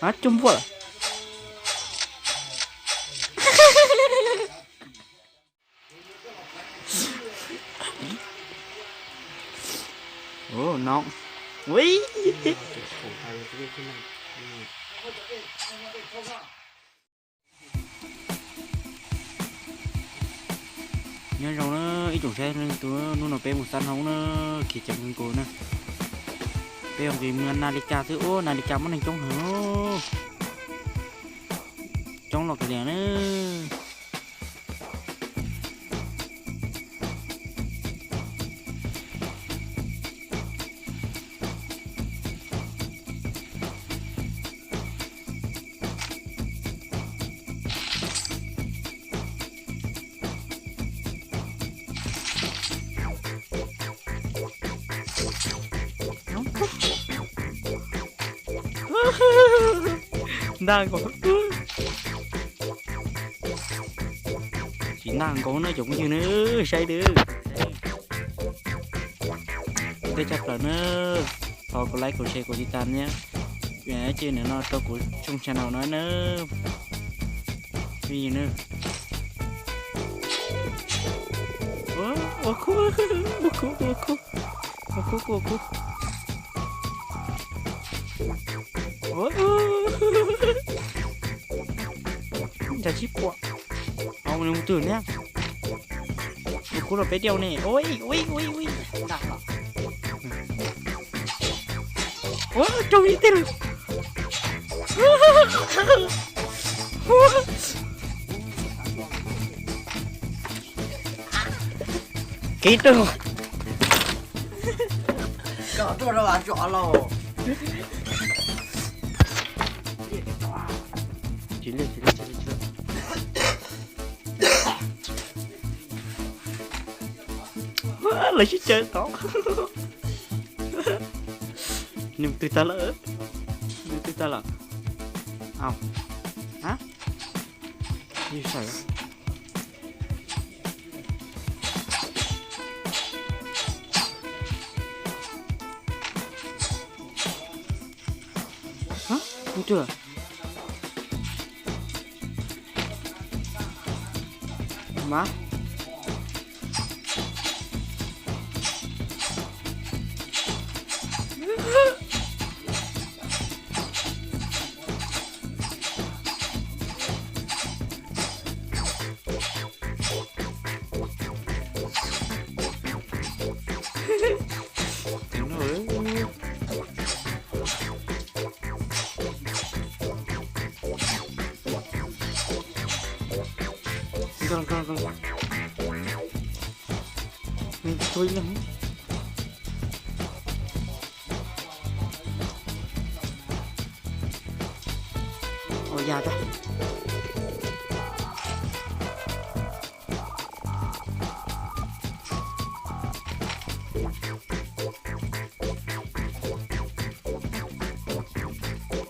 Hab, coj npuaj lawm. Ua no. Ui. Nyob zoo na ib tsoom saib leej tub, hnub no peb mus xab hoob na, khiav ceev kawg nkaus na. Peb yuav nqis mus na li cas xwb, ua na li cas muaj neeg coob heev, coob los kawg li na. Ntaj nkaus. Tsis ntaj nkaus na cov phooj ywg na, saib na. Ua tsaug plaws na, thov kuv like, kuv share, kuv tiv tam thiab, ces nim no rau kuv tshooj channel no na. Phooj ywg na. Ua khub, ua khub, ua khub, ua khub, ua khub. Ua, ntawm sib puam. Au, nws mus twg thiab? Ua khub los peb diau ne. Ui, ui, ui, ui. Ua, raug ib teg lawm. Kev raug. Koj tuaj rau as tso los. Tsis liaj, tsis liaj, tsis liaj, tsis liaj. Lawv sib caw tod. Nws twg tag lawm? Nws twg tag lawm? Au. Hab. Yus sawm. Hab, nws twg lawm? Mas. Nws tuag ib leeg. Ua yam tag.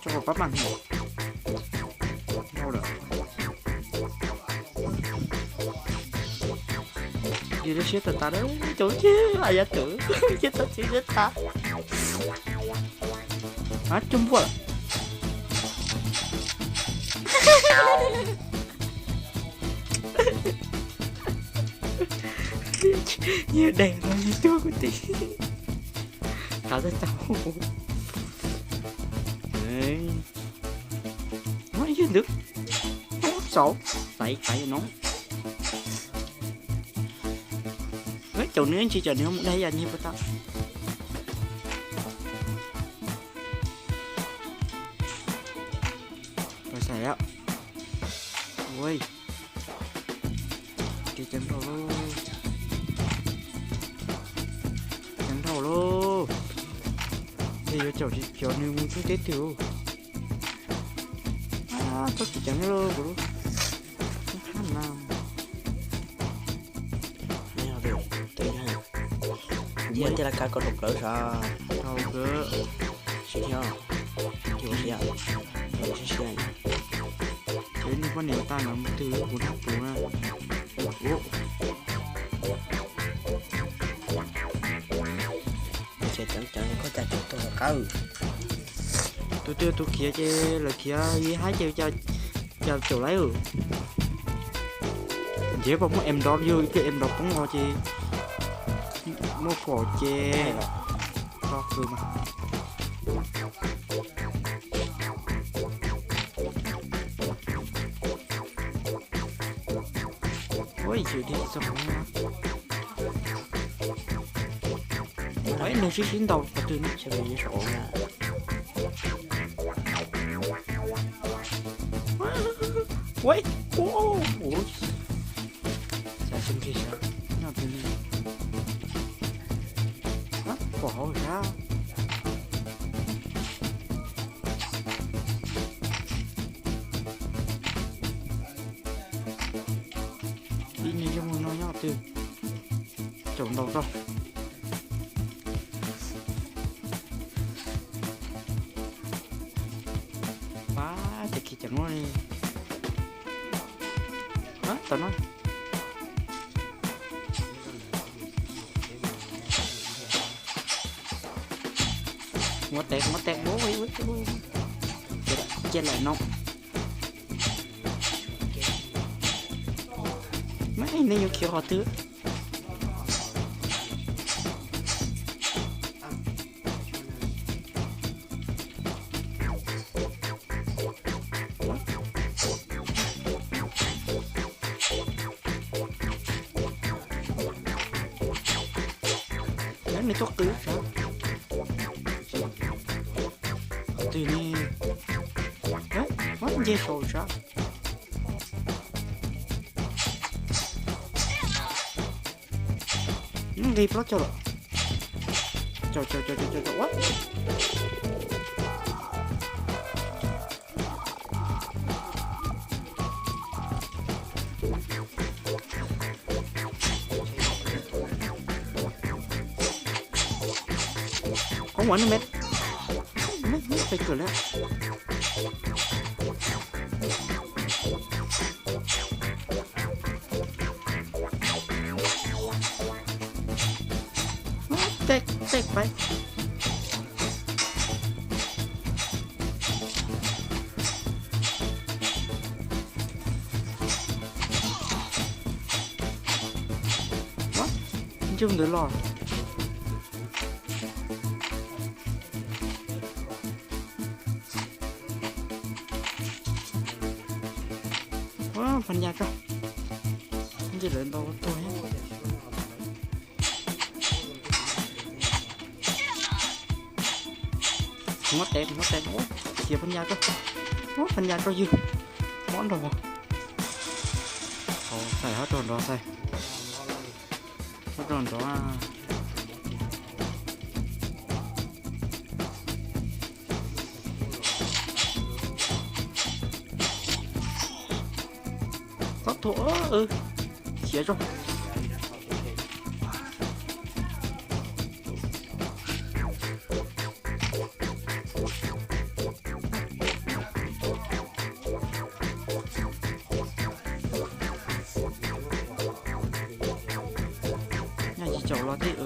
Tso kom pab mam dhau lawm. Yus lub siab tas tas na, cov ceg a yav tawm, ceg tau txiv lub tas. Hab, coj npuaj lawm. Yog deeg no yus tuag kuv tij. Kav tau tau. Yog ntawd, tau xauv xaiv kav no. Cov nws ntsis cov nws mus dai yam nyiag puas tau. Xaiv, ua, kev ceev dhau lauj, ceev dhau lauj. Ces yuav caum tsis cov nws mus txog teb twg. Txhob tsis ceev lauj kuv lub. Yog tias laj kab koj dhau plawv sav. Dhau kawg. Siab thiab. Ua siab. Ua siab siab. Ces nws poj niam tag no mus twg kuv nab puv na. Ces ceev ceev koj cas tseem tuag qab. Tus twg tus khiav ces lawv khiav ib haib ces cas caum lawm. Ntshe puas muaj em nrov, yog ib pliag em nrov poob los ces muaj pom ces tso qws mas. Ua ib txhia dig txog qhov no. Ua ib nws sib sib ntaus qhov twg ne, xyov yog saum. Ua ib, ua, ua, xav xub nrig sav, nyob twg ne. Pom hauv sav. Ib niag zoo no nyob twg, caum ntaus tso. Pab ces khiav ceev li. Tau no. Muab tes, muab tes, cia lawm no. Mab, nej yuav khiav qhov twg? Nws tuaj qw sav. Twg ne? Muab nce saum sav. Nqis plaub caug lawm. Caum, caum, caum, caum, caum, caum, ua. Koj ua nws me, me, me pes kawg li. Tej, tej pais. Ua, ncug ntawd los. Ua, phas nyas tso. Ntshe lawv ntaus tuag. Muab tes, muab tes, khiav phas nyas tso. Muab phas nyas tso ywg. Mob nrog. Thaum xais hab rog nrov xais. Hab rog nrov. Txhob thuam, khiav tso. Nyob tsis caum los thiab.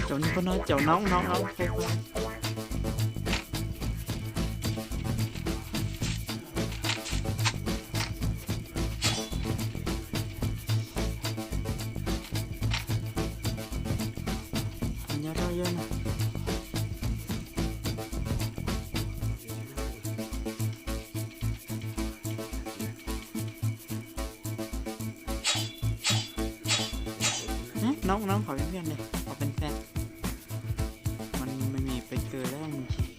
Caum niag pog no caum noob noob noob. Nyob rau yawg no. Noob noob qhov peb npe ne, qhov peb npe. Mas me me pes kawg lawm mus tsis.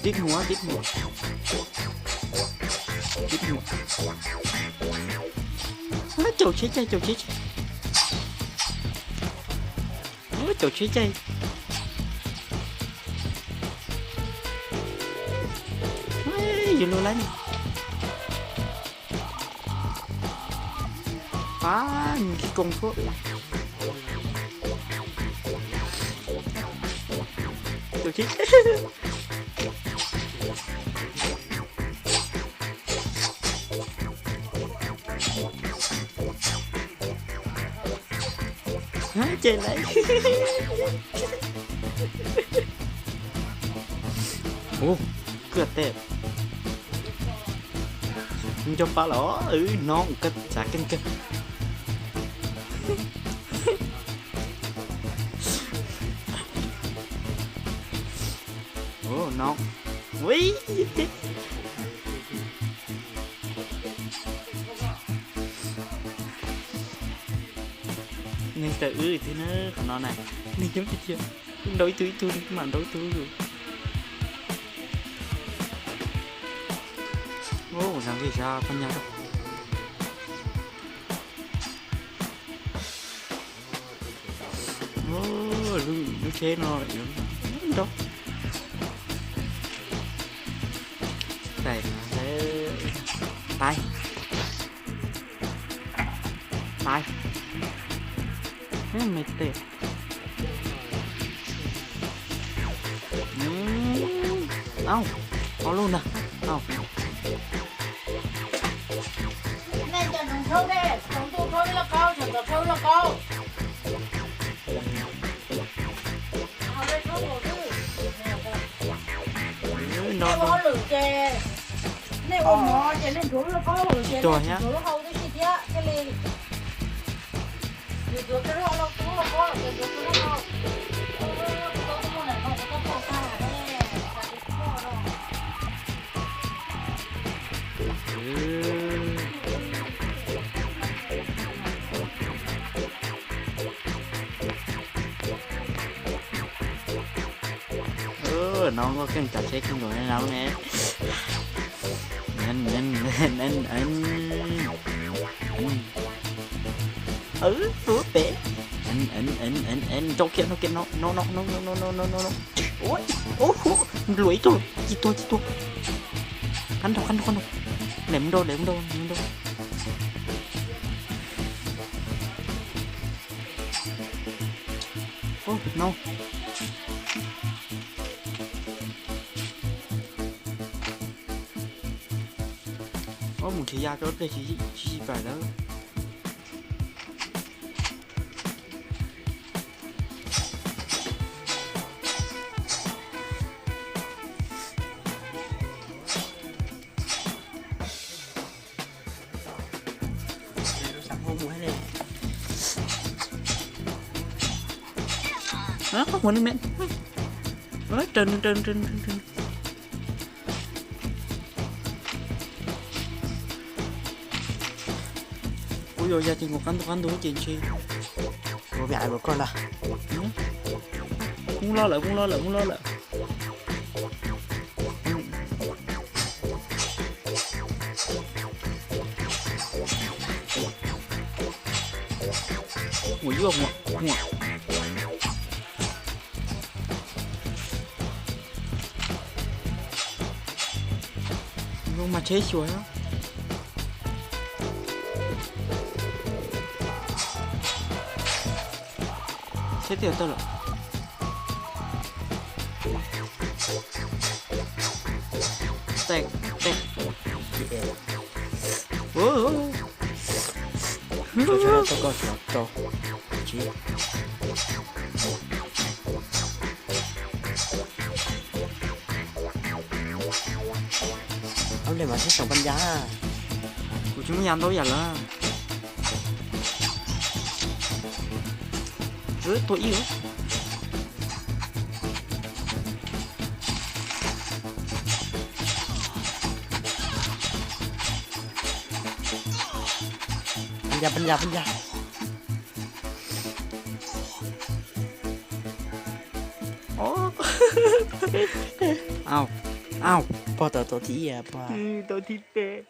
Tib muag, tib muag, tib muag. Caum tsheb caij, caum tsheb caij. Caum tsheb caij. Yus lug laib ne. Pab nws kis koos thuab. Caum tsheb. Ces lawm. Ua, kawg tej. Nco pab los wb no ua koj txav keej kawg. Ua no. Ui, neeg tawm wb thiab na, qhov no na, neeg coob tiag tiag. Nrau ib tug ib tug, mam nrau ib tug. Ua, zam li xyov pab nyab. Lub tsheb no nrau. Tais, tais, tais. Me tes. Au, ob lub ntag. Au. Nej cov hloov tshoob, hloov tshoob ib lauj kaub, cov hloov tshoob ib lauj kaub. Nej ua hauj lwm ces, nej ua mov ces nej ntxuav lub lauj kaub hauv ces nej ntxuav lub hau tib si thiab thiaj li. No muaj keej cov tsheb kheej nkaus no ne. Pub pem. Nrau kiag no kiag no no no no no no no no. Ua, luam ib tug, ci tuag ci tuag. Qab nrau qab nrau qab nrau. Lem mus nrau lem mus nrau lem mus nrau. Ua no. Ua mus nrhiav ya rau pliag tsis tsis pais lawm. Koj muag nws me. Raws nws raws nws raws nws raws nws. Kuv yuav ya ces nkaus qab ntug qab ntug ces ntshe. Ua me ais ua koj ntag. Poob loj lawm, poob loj lawm, poob loj lawm. Ua yuaj muam muam. Zoo mas tsheb xyuas. Tsheb twb tawg lawm. Teg, teg. Rau, rau, rau, rau. Tsis. Ob leeg mas sib sau pab ya. Kuv tsis muaj ya ntau yam lawm. Tua ib. Pab ya, pab ya, pab ya. Au. Au, pog tau tau thib ib, pog. Tau thib peb.